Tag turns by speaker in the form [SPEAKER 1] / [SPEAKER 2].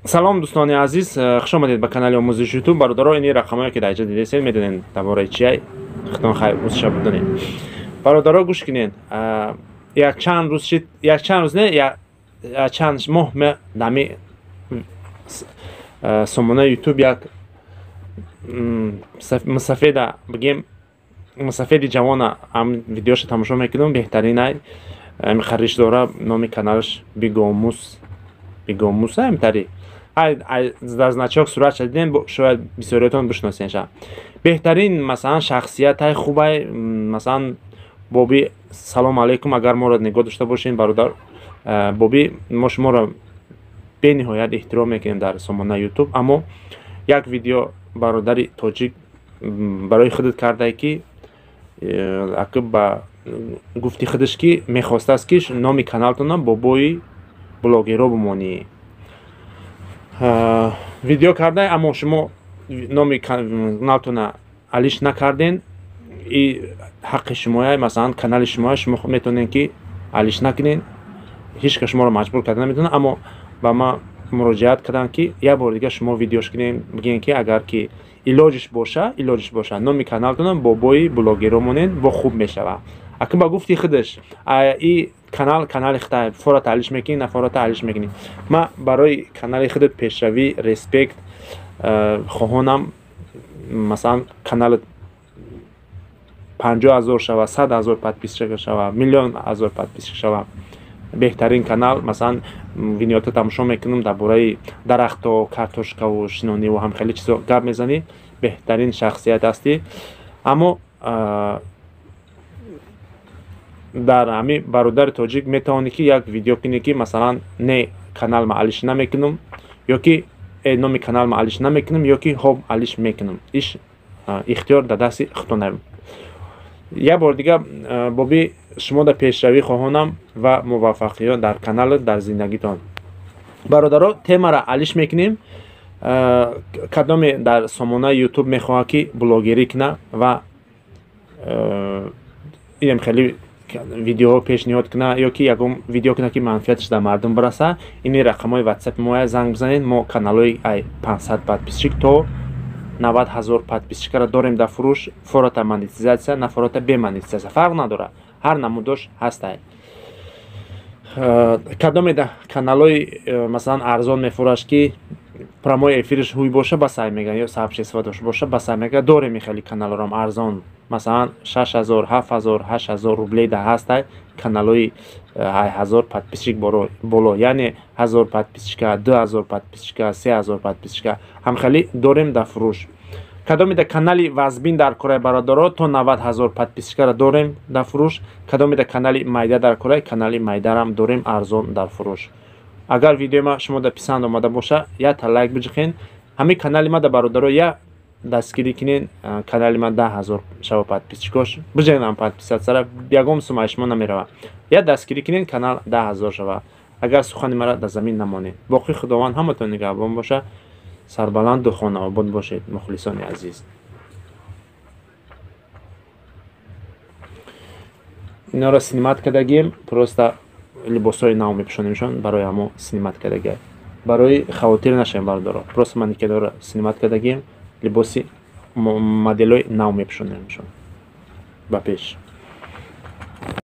[SPEAKER 1] Салом, дӯстони азиз, хуш омадед ба канали омӯзиши Ютуб. Бародаро, ини рақамое ки дар инҷа дидесед, медонед дар бораи чия, худтон хай рӯзша будонед. Бародаро, гӯш кунед, якчанд рӯз шид, якчанд рӯз не, якчанд моҳ ме дами сомонаи Ютуб як мусафеда бигем, мусафеди ҷавона ам видеоша тамошо мекунам, беҳтаринай ами хариш дора, номи каналаш Бигомус, Бигомус амтари дар значок суратша дидем, шояд бисёриятон бишносенша. Беҳтарин, масалан, шахсиятай хубай, масалан, Боби, салом алейкум, агар моро нигоҳ дошта бошед, бародар Боби, мо шуморо бениҳоят эҳтиром мекунем дар сомонаи Ютуб, аммо як видео бародари тоҷик барои худат кардае ки аки ба гуфти худаш ки мехостааст ки номи каналтона Бобои блогеро бимонӣ. Видео карда, аммо шумо номи каналтона алиш накарден, и ҳаққи шумоя, масалан, канали шумоя, шумо метавонед ки алиш накунед, ҳеҷ кас шуморо маҷбур карда наметавонад, аммо ба ман муроҷиат карданд ки як бор дига шумо видеош кунед, бигӯед ки агар ки илоҷиш боша, илоҷиш боша, номи каналтона Бобои блогеро монед, бо хуб мешавад. Аки ба гуфти худаш и канал канали хитай, фората алиш мекунӣ, на фората алиш мекунӣ. Ман барои канали худат пешравӣ, респект хоҳонам, масалан, каналат 50 000 шава, 100 000 подписчик шава, миллион ҳазор подписчик шава, беҳтарин канал. Масалан, видеото тамошо мекунам, дар бораи дарахто, картошкаву шинониву ҳам хеле чизо гап мезанӣ, беҳтарин шахсият ҳастӣ, аммо дар ҳами бародари тоҷик метавонӣ ки як видео кунӣ ки масалан, не, канал ма алиш намекунам, ё ки номи канал ма алиш намекунам, ё ки хоб, алиш мекунам, иш ихтиёр дар дасти худтон. Як бор дига, Бобӣ, шумо дар пешравӣ хоҳонам ва муваффақиёт дар каналат, дар зиндагитон. Бародаро, темара алиш мекунем. Кадоме дар сомонаи Ютуб мехоҳад ки блогерӣ кунад ва инам хеле видеоҳо пешниҳод кунад ё ки ягон видео кунад ки манфиаташ дар мардум бираса, ини рақамҳои ватсапи моя, занг бизанед. Мо каналҳои ай 500 подписчик то 90 000 подписчикаро дорем дар фурӯш, фората монетизатсия, на фората бе монетизатсия, фарқ надорад, ҳар намудош ҳастай. Кадоме каналҳои масалан, арзон мефурӯшад ки прямой эфирш ҳуй боша, басай мегӯянд, ё сообщество дошта боша, басай мегӯяд, дорем хеле каналҳорам арзон, масалан, 6000, 7000, 8000 рублей да ҳастай каналҳои 1000 подписчик боло, яъне 1000 подписчика, 2000 подписчика, 3000 подписчика ҳамхеле дорем дар фурӯш. Кадоме да канали вазбин дар кораи, бародаро, то 90 000 подписчикаро дорем дар фурӯш. Кадоме да канали майда дар кораи, канали майдарам дорем арзон дар фурӯш. Агар видеои ма шумо да писанд омада боша, якта лайк биҷиқен, ҳамин канали ма да, бародаро, я дастгирӣ кунед, канали ма 10 000 шава подписчикош, биҷанам подписатсияра, ягон сумаи шумо намерава, я дастгирӣ кунед, канал 10 000 шава. Агар сухани мара дар замин намонед, боқӣ Худованд ҳаматон нигаҳбон боша, сарбаланду хонаобод бошед, мухлисони азиз. Инора снимать кардагием, просто либосҳои нав мепӯшонемшон, барои ҳамо снимать кардагиам, барои хавотир нашавем, бародаро, просто манекенора снимать кардагием, либоси моделҳои нав мепӯшонемшон ба пеш.